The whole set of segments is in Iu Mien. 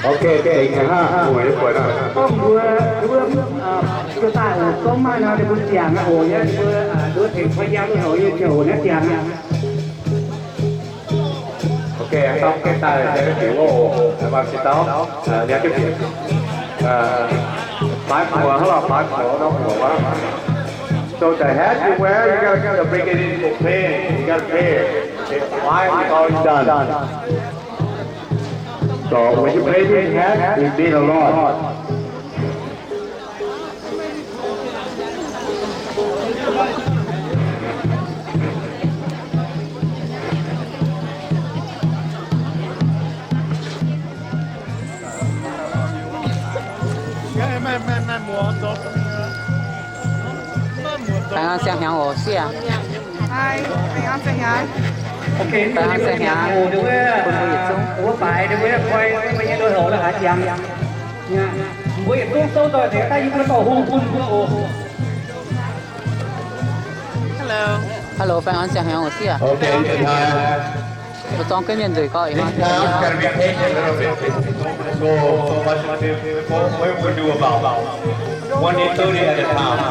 Ok, tengx hnangv muoz nyei buonc aqv. Gorngv mbuo, mbuo, mbuo daaih oc, gorngv maaih nor ninh mbuo ziangx aqv oc, yie mbuo, mbuo tengx kuh yiem oc, yie ziouc naaiv ziangx aqv. Ok, dau gengh daaih se biux oc, mangc se dau, liangx jienv bieqc. Baaix muoc, hnangv lorh baaix muoc, norm muoc wuov. So the hat you wear, you gotta, you gotta bring it in for pay. You gotta pay it. It's five dollars done. So when you pay this hat, it mean a lot. แปลงงานเสียงแหงโหเสี่ย Hi, แปลงงานเสียงแหง โอเค แปลงงานเสียงแหง คุณผู้หญิงจุ้ง Hello. Hello, แปลงงานเสียงแหงโหเสี่ย โอเค สุดท้าย Mbuo zorng gengh mienh nzueic gorqv ih hnoi. This time, gotta be patient a little bit. So, so much to, what, what we do about one day thirty at a time.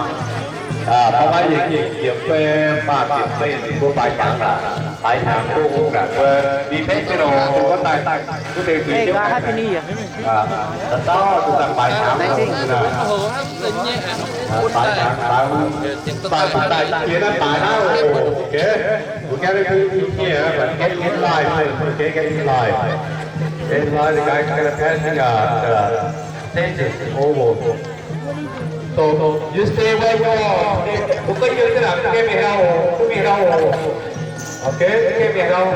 เพราะว่า yietc ziepc fei, faah ziepc fei, mbuo baaix hnyangx aqv. Baaix hnyangx duqv hungh aqv. Mbuo be patient oc, mbuo daaih, mbuo deix zuiz jienv. Da'dauh duqv daaih baaix hnyangx aqv. Baaix hnyangx, baaix hungh, baaix, baaix daaih jiex naaiv baaix naaiv oc. Okay. We gotta do it here, but get in line first, okay? Get in line. Get in line, the guy gotta pass the, uh, the census over. So, you stay where you are. Okay, mbuo gorngv yiem jienv naaic, mbuo gaengh mingh haaix, mbuo mingh haaix. Okay, mbuo gaengh mingh haaix.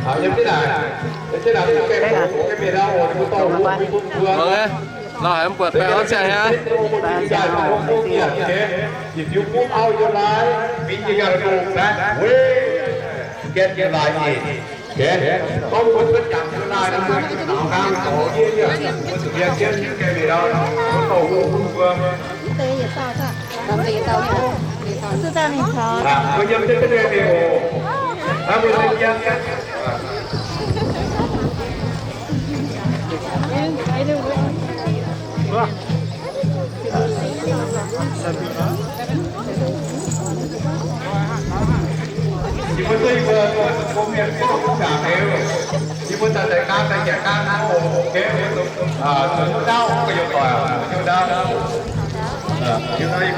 Aa, yiem jienv naaic. Yiem jienv naaic, mbuo gaengh mingh haaix, mbuo dorh mbuo, mbuo, mbuo. La'haiz mv buatc baengh orn ziangh hnyangx. If you move out your line, means you gotta go back way to get your line in. Okay? Gorngv mbuo cuotv jangx cuotv naaiv, mbuo zuqc nauz nqaang zoux yie, mbuo zuqc mienh jienv nyei gengh liuz, mbuo dorh hungh bun mbuo. Mbuo yiem jienv jienv nyei oc. Mbuo se yiem jienv. Mbuo daaih deix gaanv, daaih nyanc gaanv, o, ok, zuqc hnyouv ndaauv, gu'nyuoz doic, zuqc hnyouv ndaauv. Yie mbuo, yie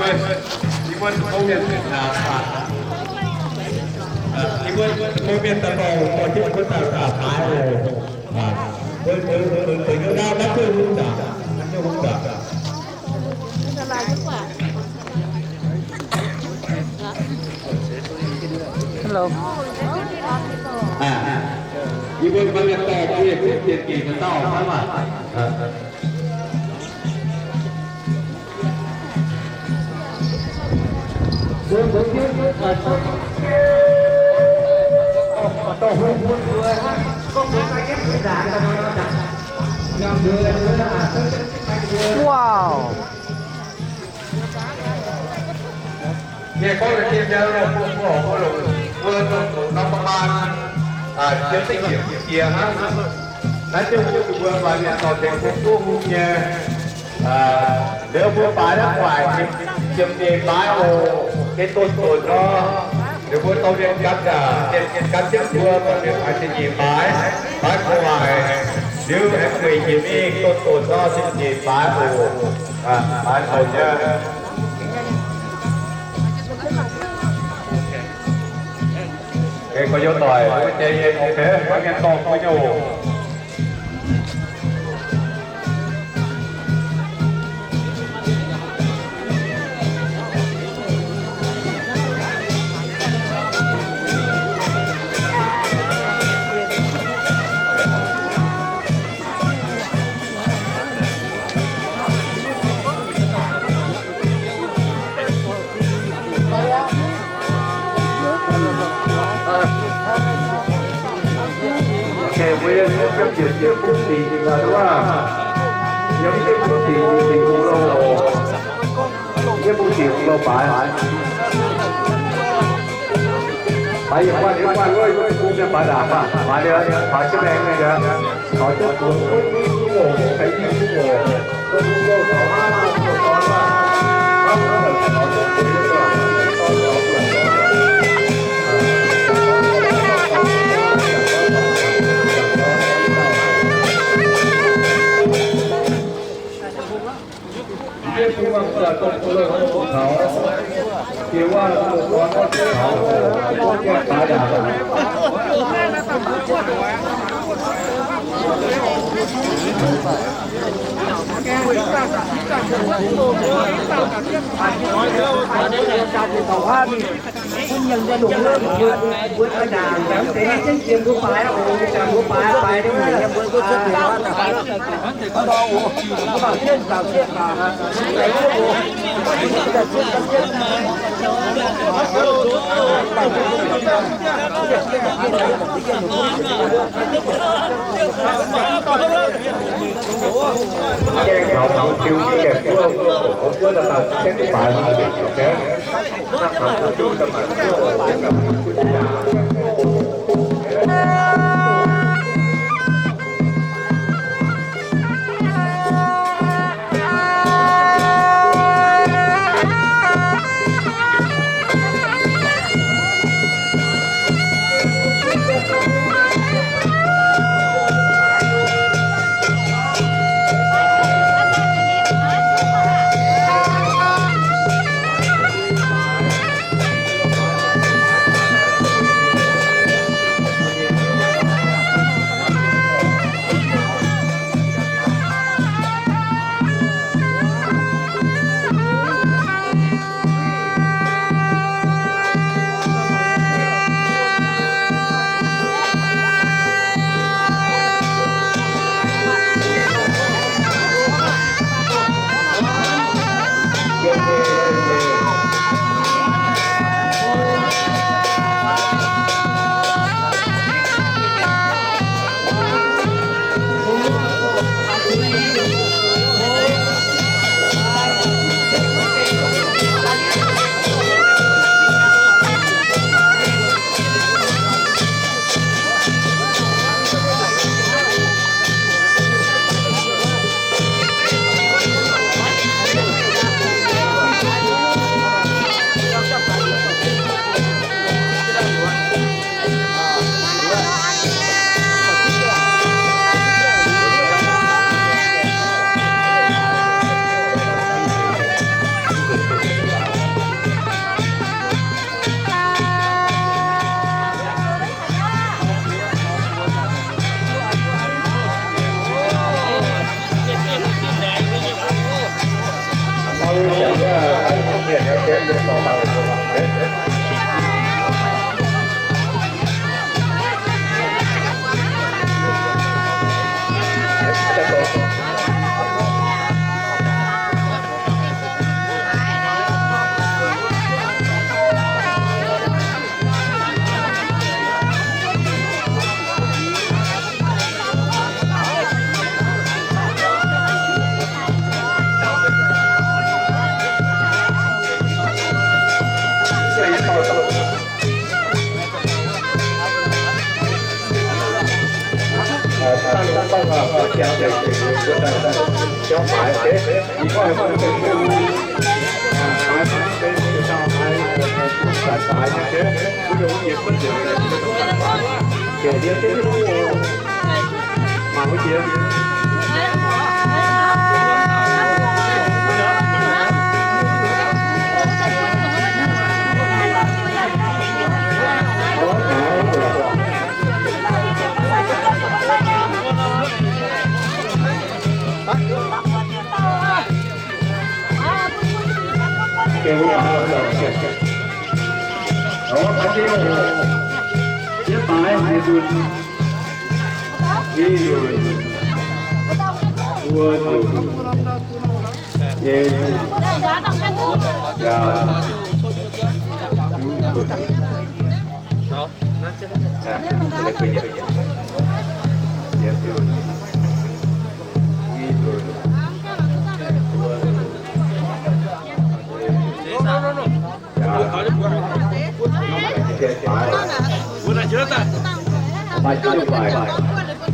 mbuo deic-bung mienh, yie mbuo deic-bung mienh daaih dorh, dorh jienv mbuo daaih baaix oc. Mbuo zuqc hnyouv ndaauv, maiv duqv hungh ndaangc, maiv duqv hungh ndaangc. Hello. Yie mbuo mangc gaax dorh mbuo yietc zungv bieqc gec daaih dauh hnangv maah. Wow. Yie gorngv la'gengh nyei loh, mbuo, mbuo, mbuo longc, mbuo longc norm ba'maah, aa, jiem zingh heuc jiex hnangv. Naaiv jienv mbuo, mbuo maaih mienh dorh tengx mbuo duqv hungh nyei, aa, liuz mbuo baaix naaiv guaaic jiem nyei baaix oc, gengh donx-donx nor. Liuz mbuo dorh mienh gan, aa, mienh gan jienv mbuo, maaih mienh baaix ziepc nyeic baaix, baaix gu'nguaaic, liuz aengx gueic jiex mingh donx-donx nor ziepc nyeic baaix oc. Aa, baaix donx nyei. Gu'nyuoz doic, mbuo jiex yietc, ok, maiv mienh dorh gu'nyuoz. Ok, mbuo yiem jienv bieqc jienv bung dingc nor duqv. Yiem jienv bung dingc, dingc hungh louh oc. Jienv bung dingc hungh louh baaix. Baaix yietc guanh yietc guanh wuov, bung mienh baaix ndaangc maah. Baaix liuz, baaix jienv maengx mingh liuz, taux jienv buonc wuov, wuov, wuov oc, baaix i wuov oc.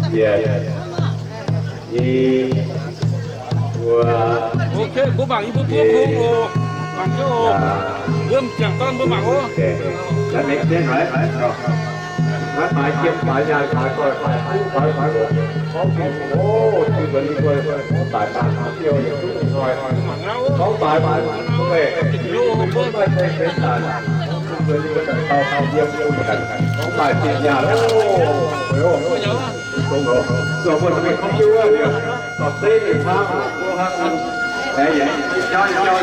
Yes. Yie, mbuo, ok, mbuo mangc yie mbuo buo bung oc. Mangc jienv oc. Wuom ziangh dorn mbuo mangc oc. Naaiv maaiz jiem maaiz nyaanh maaiz doic maaiz fuqv maaiz fuqv oc. Gorngv mingh oc, zinh nzunc yie mbuo daaih daaih haaix diuh yietc zungv hnoi. Gorngv daaih mangc mbuo, mbuo maaih ceng benx daaih, zinh nzunc yie mbuo daaih taux taux yiem bun ganh. Gorngv daaih zinh nyaanh oc. Dongh mbuo mingh gorngv jienv wuov, dorh zeiv mingh hnangv, mbuo hnangv, aengx jauv jauv.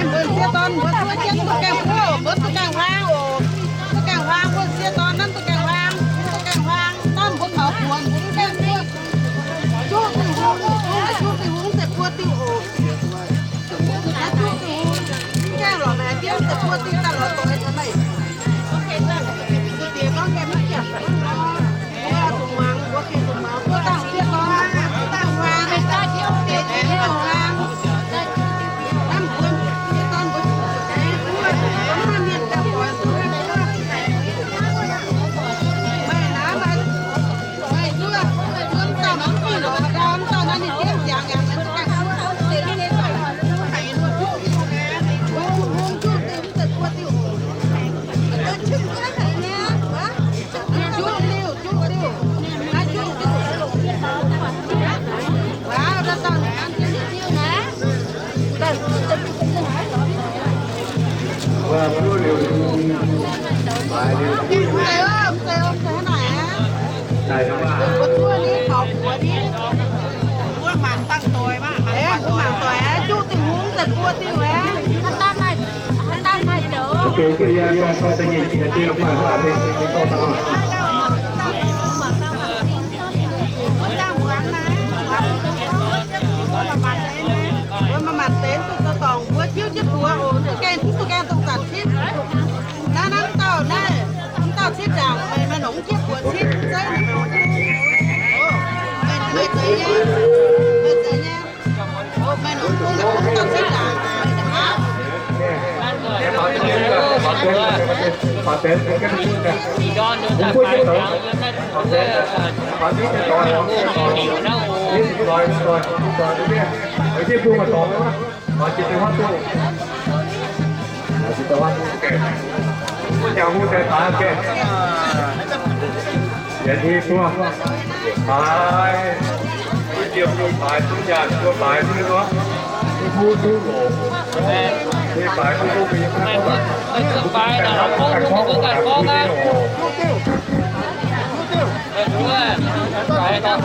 Mbuo sieqv dorn mbuo zuov jienv mbuo gaengh buov, mbuo duqv gaengh huaang oc. Duqv gaengh huaang, mbuo sieqv dorn nanv duqv gaengh huaang, duqv gaengh huaang. Nanv mbuo kaux buonc mbuo mv gaengh buov. Juqv Tin-Hungh, juqv Tin-Hungh se buo diuh oc. Juqv Tin-Hungh, mv gaengh lorz maengc jienv se buo diuh daaih lorz doix taux meih. Diex gorngv gaengh mv jangx.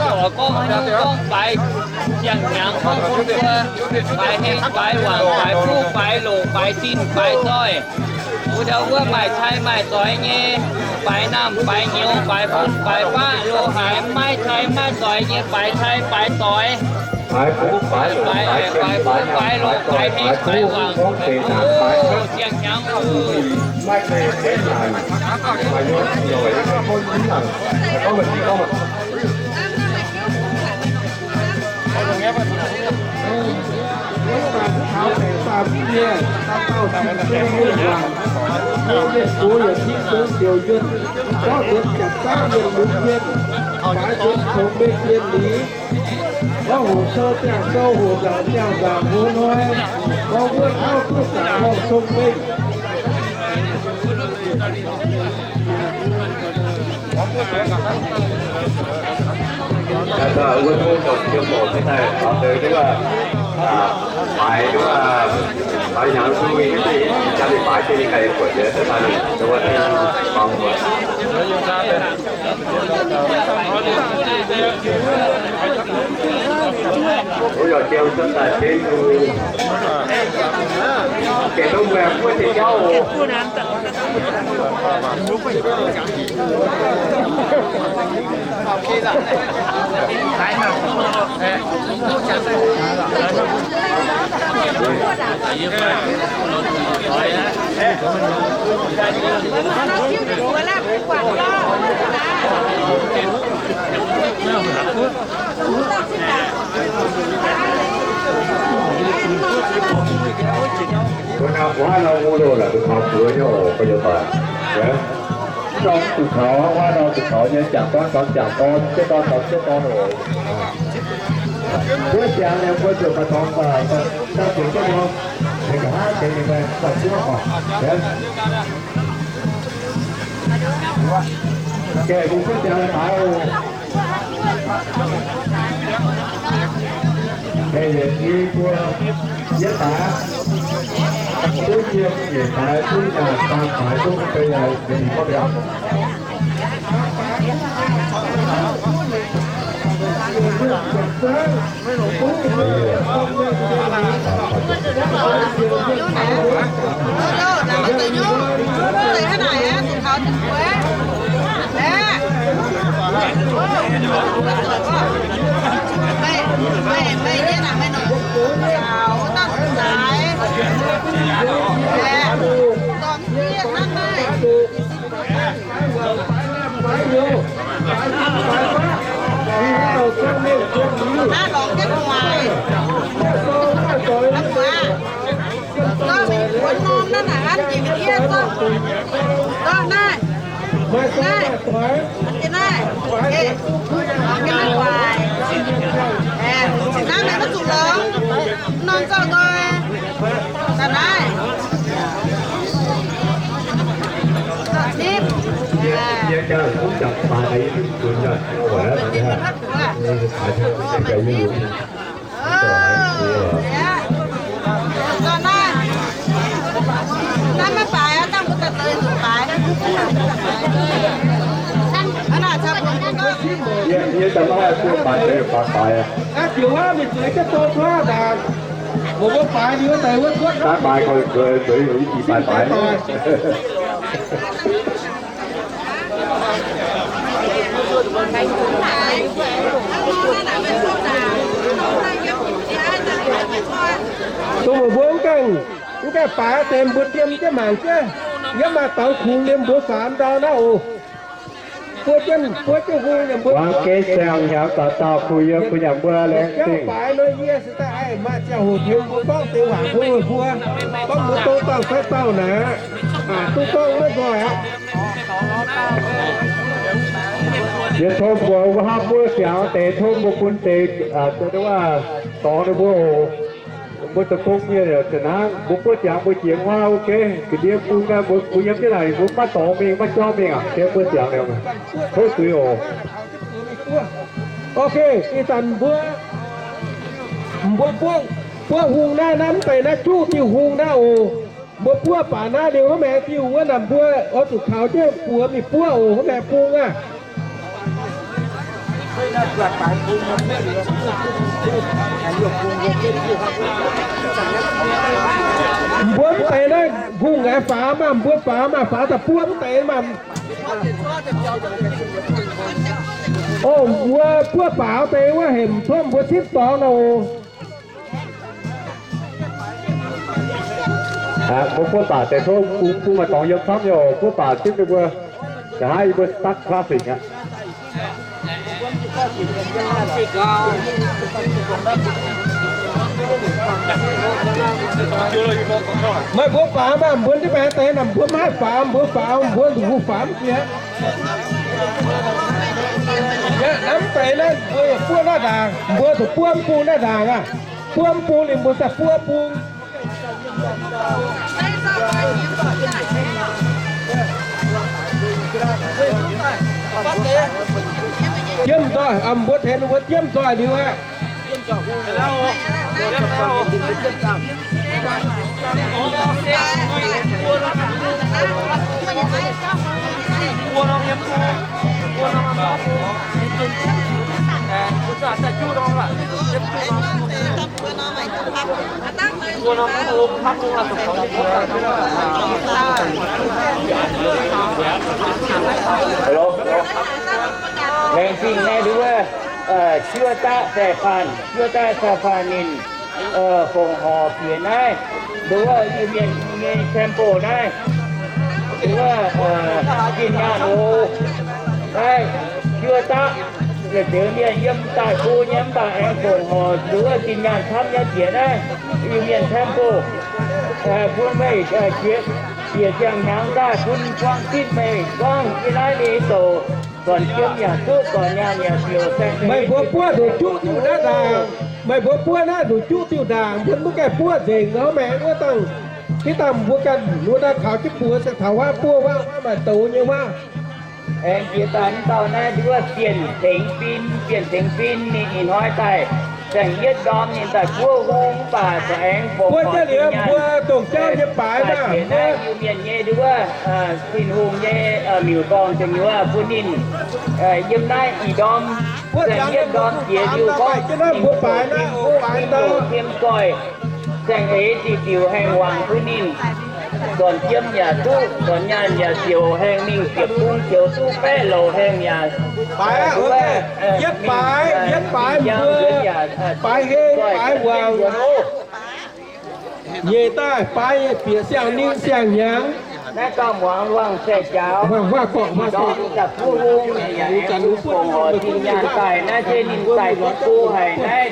Mbuo gorngv, gorngv faix ziangh hnyangx gorngv bun mbuo faix hengh, faix wangc, faix fuqv, faix loc, faix zinh, faix zoih. Wuov dauh wuov maaih cai maaih zoix nyei, faix namh faix nyouz, faix fun faix faqv, lo haaix maiv cai maiv zoix nyei, faix cai faix zoix, faix fuqv faix loc, faix zinh, faix nyaanh, faix zoih, faix hengh, faix wangc, faix fuqv, ziangh hnyangx oc. Gorngv hoqc sou ziangh sou, hoqc nzaangc ziangh nzaangc, hoz hnoi gorngv wuov auv duqv zaangc horngh cong-mengh. Wuov tov dongh jienv moc mv daaih faaux deix wuov, faix wuov, faix hnyangx duqv mingh, jaa mingh faix jienv ninh ganh buatc liuz, daaih ninh wuov deix gorngv mbuo Wuov yaac jiem cuotv daaih benx mbuo gengh duqv mbuo wuov deix jauv oc. Mbuo naaiv wuov nor, wuov loh naaic, zuqc taux mbuox nyei oc, mbuo yaac baac. Norm zuqc taux, wuov norm zuqc taux nyei, jangc dorn taux jangc dorn, jieqv dorn taux jieqv dorn oc. Mbuo siangx liuz mbuo zuqc maaih dorngx, daaih zuqc jienv nor, ninh nqa'haav deix ninh mbuo daaih zuov oc. Gengh mbuo jienv siangx daaih oc. Beiv yietc i buo yietv daaih, duqv yiem yietc daaih, duqv nyaanh daaih, daaih duqv beiv yietc i gorngv mi'aqv. Naaiv lorngx jienv gu'nguaaic. Gorngv mingh buonv norm naaiv naaic, hnangv jiex mingh yie gorngv, gorngv naaiv, naaiv, naaiv, naaiv, lorngx jienv naaiv gu'nguaaic. Naaiv meih maiv zuqc lorngx, norm zorqv nqoi. Daaih naaiv. Zipv. Yie, yie daaih maiv haih bun baaix deix baaix baaix aqv. Aa, ziouc wuov mingh zueiz jienv dorh duqv aqv. Mbuo baaix liuz daaih wuov cuotv. Baaix baaix koi zueiz zueiz i baaix baaix. Dongh meih mbuo mv gaengh, mv gaengh baaix deix mbuo diem jienv mangc jienv, yiem maaih daux kungx liemh mbuo faaux ndau naaiv oc. Buov jienv, buov jienv hung ninh mbuo. Wangc geh ziangh hnyangx dauh dauh kuh yiem, kuh yiem mbuo laengz zingh. Baaix nor yie se daaih maaih ziangh hoc tengx mbuo gorngv deix waac mbuo, mbuo gorngv mbuo dongh dauh fai dauh naaic, duqv gorngv maiv nzoih aqv. Yie tov mbuo wuov hnangv buov ziangx deix, tov mbuo bun deix dorngx ninh mbuo oc. Mbuo deic-bung mienh ziouc hnangv mbuo buov ziangx mbuo jiex wuov, ok, ga'ndiev bung mbuo yiem jienv naaic mbuo maiv dorngx mingh, maiv jauv mingh aqv. Ga'ndiev buov ziangx liuz, tov zuiz oc. Ok, ih zanc mbuo, mbuo buov, buov hung naaiv, naaiv mv deix naaiv juqv diuh hung naaiv oc. Mbuo buov baac naaiv liuz hnangv maengx diuh wuov naaic mbuo oix zuqc kaux jienv buoz mingh buov oc, hnangv maengx bung aah. Mbuo mv deix naaiv hungh aengx faaux maah, mbuo faaux maah, faaux daaih buov mv deix maah. O, mbuo buov faaux deix wuov hemx tov mbuo cipv dorngx nor oc. Mbuo buov baac deix tov bung, bung maaih dorngx yiem camv nyei oc. Buov baac cipv ninh mbuo, nqa'haav yie mbuo start class aqv. Meih mbuo faaux maah, mbuo ndiev maengx deix naaic mbuo maiv faaux, mbuo faaux, mbuo nduqc faaux mv jiex. Yaac hnamv deix naaiv mbuo yaac buov naaiv ndaangc, mbuo zuqc buov mv bung naaiv ndaangc aqv. Buov mv bung liuz mbuo daaih buov bung. Jiem nzoih, mbuo tengx ninh mbuo jiem nzoih liuz aqv. Laengz zingh naaiv nduov, ช่วยตะ Sai Faan, ช่วยตะ Sai Faan ninh fongc horc bieqc naaiv, nduov Iu-Mienh nyei temple naaiv, nduov zinh nyaanh oc. Naaiv ช่วยตะ yietc deix mienh yiem daaih go nyei mv baac aengx fongc horc nduov zinh nyaanh camv nyei bieqc naaiv Iu-Mienh temple, bun meih jiex bieqc ziangh hnyangx daaih bun buang zipv meih gorngv yie naaiv ninh douc zornc jiem yaac duqv, zornc nyaanh yaac ziouc saeng. Meih mbuo buov nduqc juqv diuh naaiv ndaangc. Meih mbuo buov naaiv nduqc juqv diuh ndaangc, mbuo mv gaengh buov nzengc nor, maengx wuov dangh, diqv dangh mbuo ganh mbuo naaiv kaux jienv buoz se taux huaav buov huaav, huaav maaih douz nyei huaav. Aengx jiex daaih mv dauh naaiv nduov Bienh Tengx Fin, Bienh Tengx Fin ninh ih hnoi daaih saeng-yietv ndorm ninh daaih buov hung mv baac aengx fongc horc zinh nyaanh. Buov jienv liuz mbuo dongh jauv nyei baaix naaiv, Iu-Mienh nyei nduov Tin-Hungh nyei miuc-dorngh gu'nyuoz bun ninh yiem naaiv ih ndorm, saeng-yietv ndorm jiex liuz gorngv mbuo baaix naaiv, o, baaix ndau, tiem zoih, saeng-eix diuc diuc haengh wangc bun ninh. Zornc jiem yaac duqv, zornc nyaanh yaac ziouc haengh mingh, ziepc bung ziouc duqv baeqv louc haengh yaac baaix, yietv baaix, yietv baaix mbuo, baaix heng, baaix wangc. Nyeic daaih baaix bieqc siang-ninh siang-hnyangx. Naaiv gauh muangx luangh saeng-jaaux, muangx waac-gorqv, muangx waac-gorqv, daaih buov hung, fongc horc zinh nyaanh daaih naaiv se ninh daaih duqv go haic naaiv.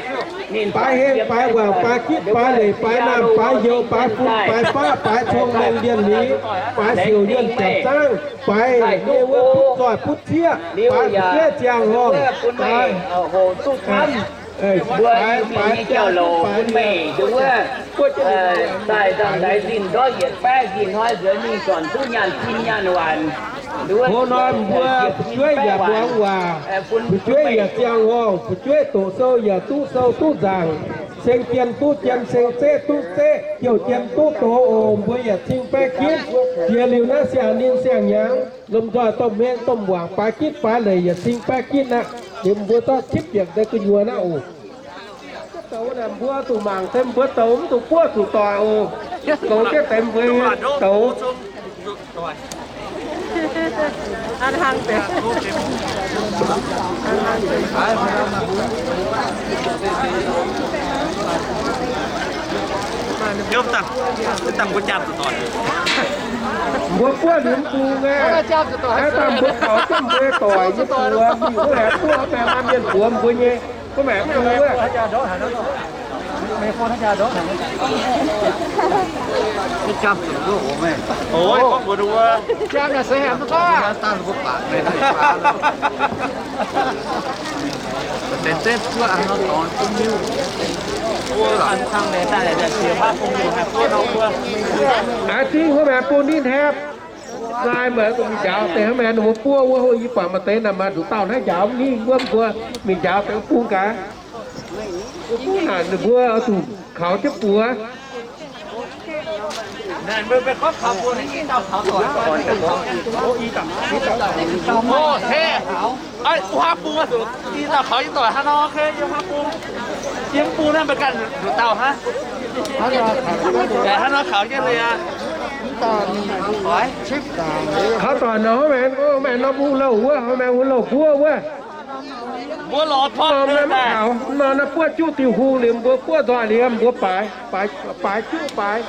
Ninh baaix heng, baaix wangc, baaix gitv, baaix leic, baaix naamh, baaix youz, baaix fun, baaix faqv, baaix cong, maengh lienh nix, baaix siouc yuonh jaax zaangv, baaix nyei wuov butv zoih butv cieqv, baaix fu'jueiv ziangh horngh, baaix hoc duqv camv. Mbuo Iu-Mienh nyei jauv-louc bun meih nduov daaih nzangc-ndaix zinh ndortv yietc baeqv zinh hnoi nzuonx mingh zornc duqv nyaanh cin nyaanh waanc. Hoz hnoi mbuo fu'jueiv yaac muangx waac, fu'jueiv yaac ziangh horngh, fu'jueiv doqc sou yaac duqv sou duqv nzaangc, seng jien duqv jien, seng zeqv duqv zeqv, jouh jien duqv doz oc. Mbuo yaac cing baeqv gitv jiex liuz naaiv siang-ninh siang-hnyangx, lomh nzoih domh hmien domh wangc baaix gitv baaix leic yaac cing baeqv gitv aqv. Liuz mbuo zorqv cipv bieqc deix gu'nyuoz naaiv oc. Douz naaic mbuo zuqc mangc se mbuo douz mv zuqc buov zuqc doic oc. Goux jienv deix mbuo nyei douz. Yop dangh, dangh mbuo jaa zuqc doic. Mbuo buov liuz mv bung aqv, aqv dangh mbuo kaux jienv mbuo doic nyei buoz mingh wuov, buov maengx maaih mienh buoz mbuo nyei, buov maengx mbuo wuov. Aa, zingh wuov maengx bung ninh hepv. Naaiv meih mingh njaaux deix hnangv maengx ninh mbuo buov wuov, yie buatc maaih deix naaic maaih nduqc dauh naaiv njaaux mv hingh wuov, mbuo mingh njaaux deix bung gaax. Mbuo buov naaic ninh mbuo oix zuqc kaux jienv buoz. Hnangv nor kaux jienv leiz aqv. Kaux doic nor, hnangv maengx nor mbuo louh wuov, hnangv maengx mbuo louh buov wuov. Mbuo lorz torngv norm naaiv maiv kaux, norm naaiv buov juqv Tin-Hungh liuz, mbuo buov nzoih liuz, mbuo baaix, baaix, baaix juqv baaix.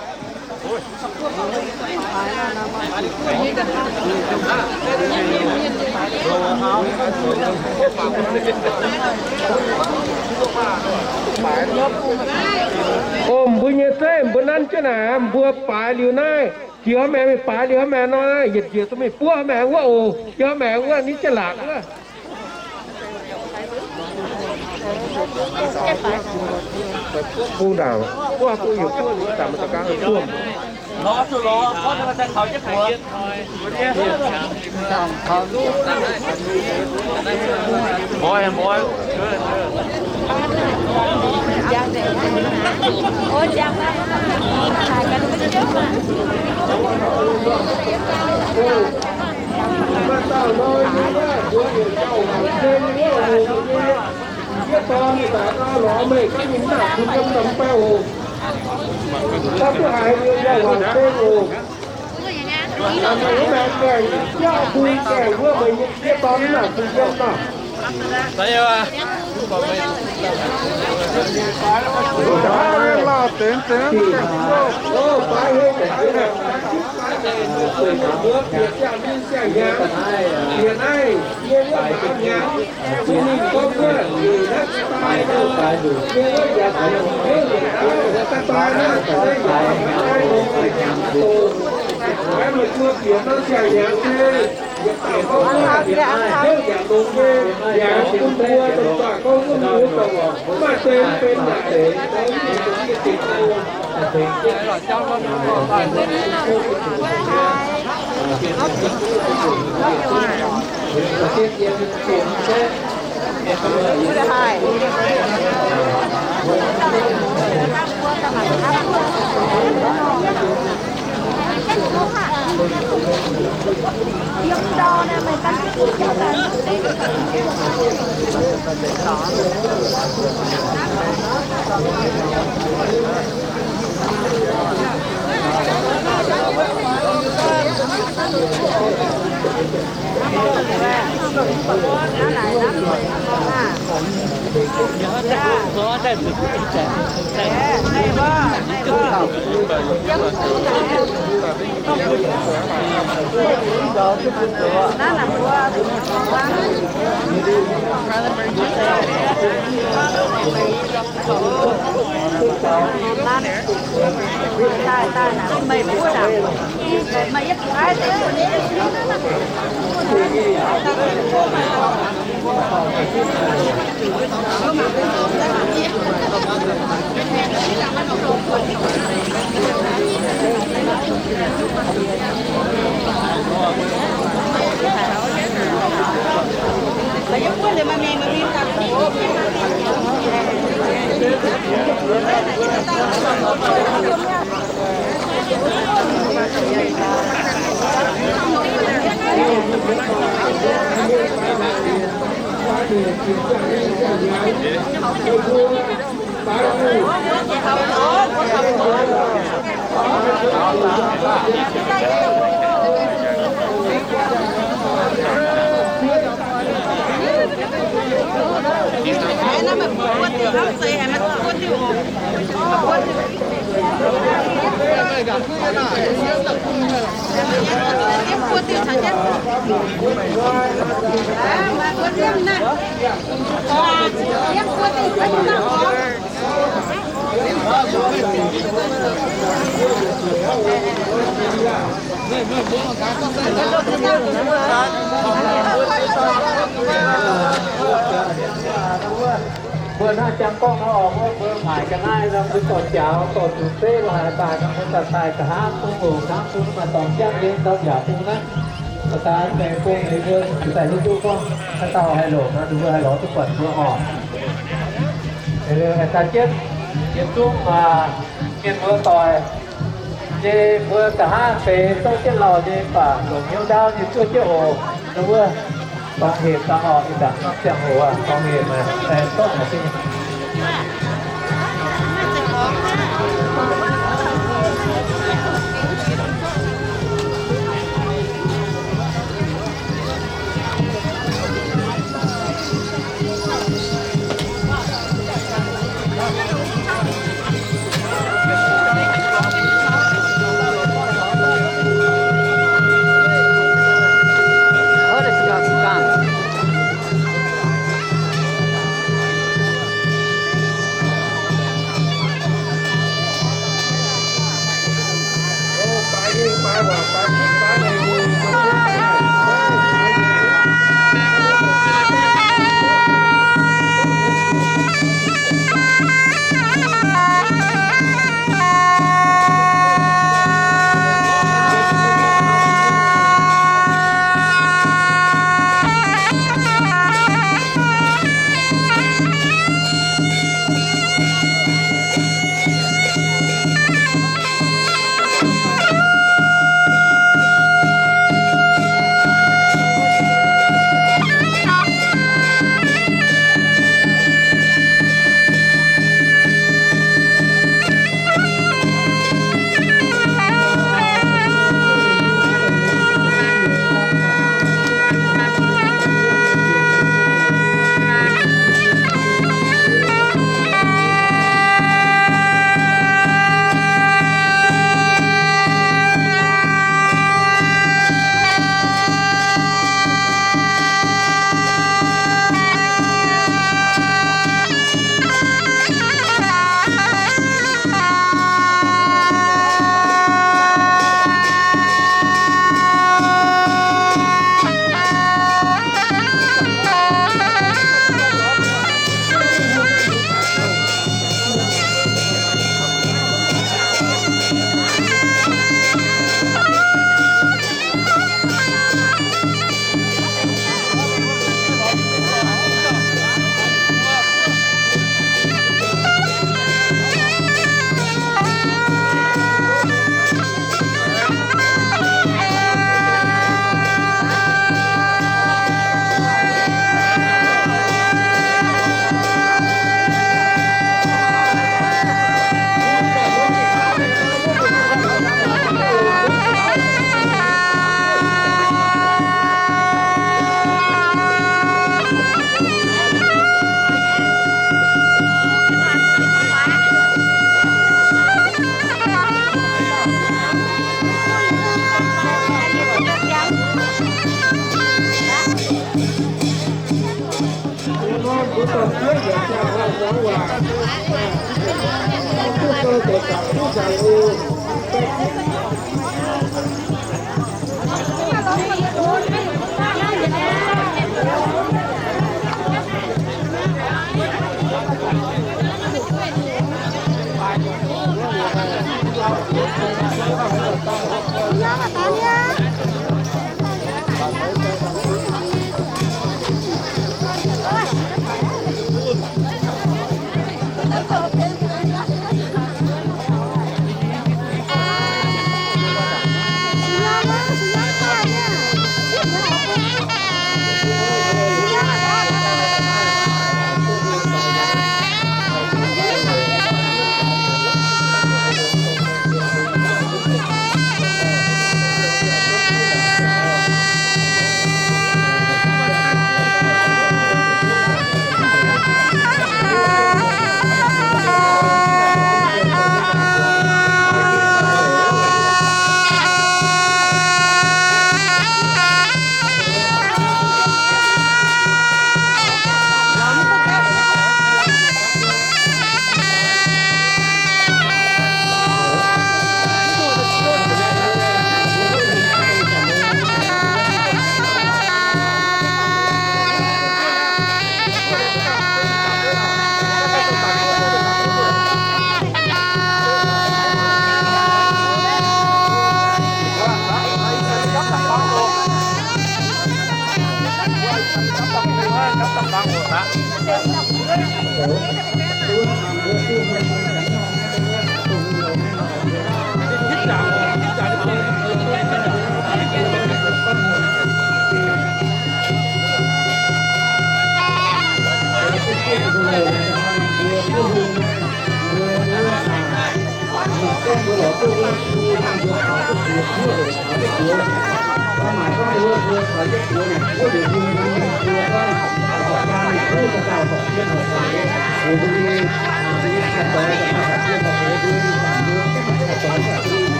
O, mbuo nyei zeiv, mbuo nanv jienv naaic, mbuo baaix liuz naaiv, jiex hnangv maengx mingh baaix liuz hnangv maengx nor, yietc njiec duqv mingh buov hnangv maengx wuov oc, jiex hnangv maengx wuov ninh jienv laatc wuov. Bung ndaangc, buov bung yietc buov liuz, daaih maiv daux gaux buov. Yie dorn daaih nor lorz meih ganh nyei naaic kuh yiem daaih mv baac oc. Daaih duqv haiz yie yaac waanc zeng oc. Meih wuov maengx gaengh, yie bung gaengh wuov meih nyei yie dorn naaic kuh yiem naaic. Lauh dengx dengx. Bieqc naaiv, yie wuov maaz hnyangx, bun ninh gorngv wuov, naaiv daaih, yie wuov yaac daaih naaiv, daaih naaiv, daaih longx, daaih hnyangx doqc. Naaiv meih mbuo bieqc naaiv siang-hnyangx se, yietc daaih gorngv wuov, hnyouv yaac longx nyei, yaac bun mbuo dongh daaih gorngv wuov mbuo dongh maaih deix benx naaic deix, dongh mbuo dingc dingc. Mbuo naaiv jangx gorngv nor, mbuo, mbuo maaic ga'naaiv nor, mbuo dorh jaux, dorh zuqc zeiv lorz haaix daaih nor, mbuo daaih daaih nqa'haav bung oc, hnangv bung maaih dorngx jangv nyei, dorh yaac bung naaiv. Daaih daaih bung nyei mbuo daaih hiuv duqv gorngv haaix dauh haih longc nor, ninh mbuo haih lorz duqv buatc mbuo oc. Daaih jienv, yietc zungv mienh mbuo doic nyei mbuo nqa'haav deix zouv jienv lauh nyei baac longc hnyouv ndaauv nyei zuov jienv oc. Ninh mbuo dorngx hepc dangh oc, ih zanc norm ziangh hoc dorngx hepc, aengx zorqv haic.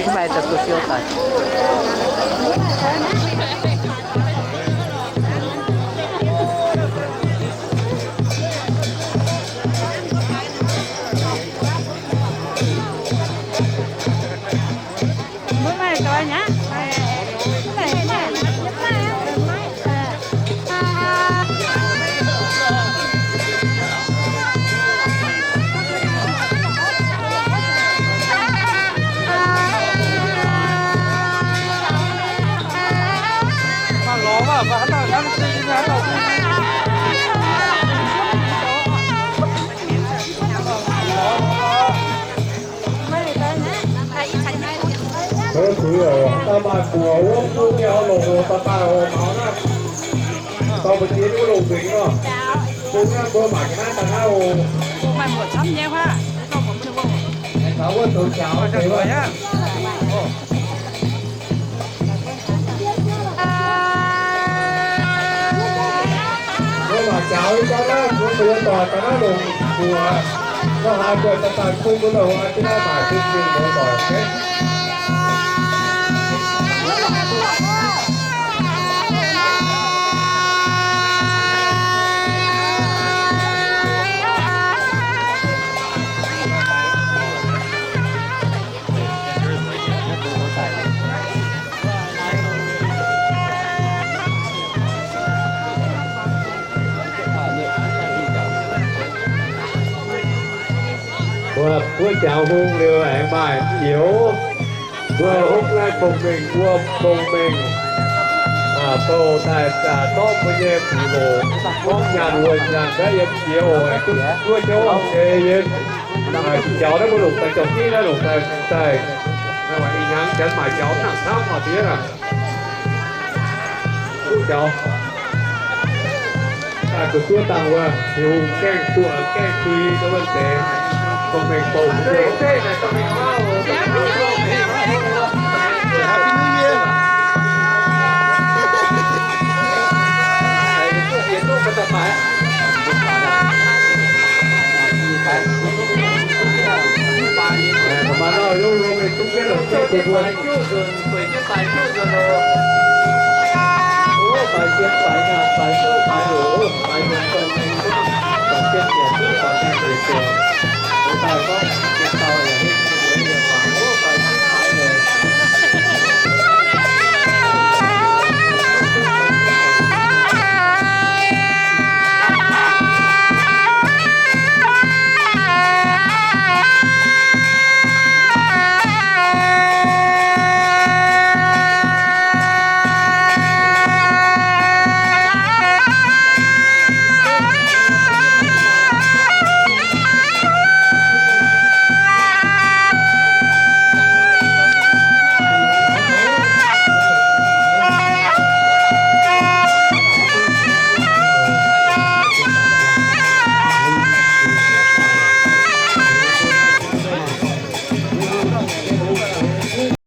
Maaih daaih duqv siou daaih. Mbuo zuqc haaix dauh maaih mbuoqc wuov bung nyei oix longc oc, daaih daaih oc, maux naaiv. Dorh mbu'ziex nyei wuov longc nzengc nor. Bung naaiv mbuo mangc ga'naaiv daaih naaiv oc. Aengx taux wuov zoux jaux deix wuov. Mbuo mangc jaux nyei jauv naaiv, mbuo zuqc doic daaih naaiv longc mbuoqc. Mbuo haiz buatc daaih daaih bung mbuo longc jienv naaiv maaic bung mbuo doic. Mbuo, mbuo jaux hung liuz aengx maaih youz. Mbuo hopv naaiv bong mengh, mbuo bong mengh, bouh daaih zorqv mbuo nyei buoz-loc gorngv nyaanh wuonh nyaanh gaax yiem jiex oc, duqv zuov jauv deix yiem. Jaux naaiv mbuo longc daaih jauv-gitv naaiv longc daaih, daaih ih hnyangx janx maaic jaux nangc camv oc diev aac. Duqv jaux. Daaih zuqc zuov dangh wuov, Tin-Hungh gaengh duqv, gaengh dui wuov deix, dongh mengh bouh.